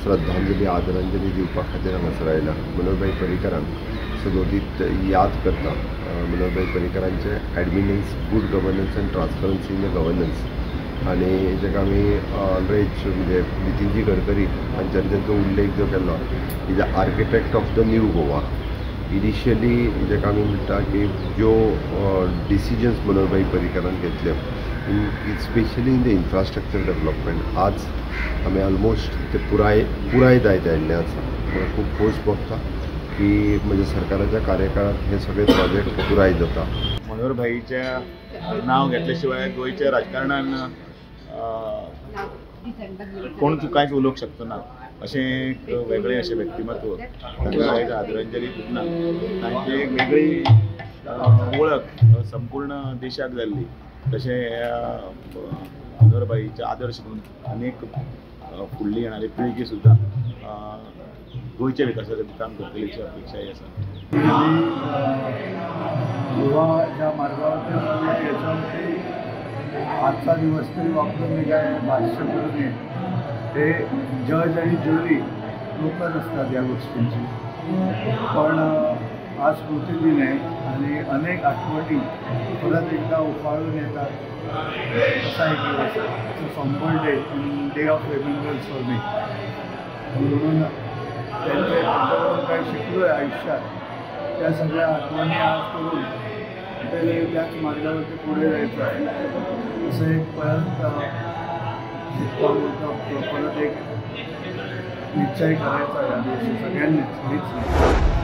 श्रद्धांजली आदरांजली दिवपा खातीर हांगासर आयला. मनोहरभाई पर्रीकरांक सदोदीत याद करता. Manoharbhai पर्रीकरांचे admittance, good governance and transparency in the governance आनी जेका आमी ऑलरेज म्हणजे नितीनजी गडकरी हांच्यानी तांचो उल्लेख जो केल्लो, is a architect of the new Goa. Initially जेका आमी म्हणटा की ज्यो डिसिजन्स मनोहरभाई पर्रीकरान घेतले in specially in the infrastructure development, आज आमी ऑलमोस्ट ते पुराय पुराय जायत आयिल्लें आसा. म्हाका खूब खोस भोगता की म्हज्या सरकाराच्या कार्यकाळांत हे सगळे प्रोजेक्ट पुराय जाता. मनोहरभाईचें नांव घेतले शिवाय गोंयच्या राजकारणान कोण कांयच उलोवंक शकतो ना अशें एक वेगळें अशें व्यक्तिमत्व, ताका एक आदरांजली दितना तांची एक वेगळी वळख संपूर्ण देशाक जाल्ली. तशें मनोहरभाईचे आदर्श म्हणून अनेक फुडली येणारी पिळगी सुद्दां गोंयच्या विकासासाठी काम करतली अशी अपेक्षाय आसा. गोवा ज्या मार्गावरती चालला याच्यावरती आजचा दिवस तरी वापरून मी काय भाष्य करू नये. हे जज आणि ज्युरी लोकच असतात या गोष्टींची. पण आज स्मृतिदिन आहे आणि अनेक आठवणी परत एकदा उफाळून येतात असा एक दिवस आहे. It's a sombre day and day of remembrance for me. म्हणून त्यांच्याकडून काय शिकलो आहे आयुष्यात त्या सगळ्या आठवणी आज करून ते त्याच मार्गावरती पुढे जायचं आहे असं एक परत शिकवा परत एक निश्चय करायचा या दिवशी सगळ्यांनीच, मीच नाही.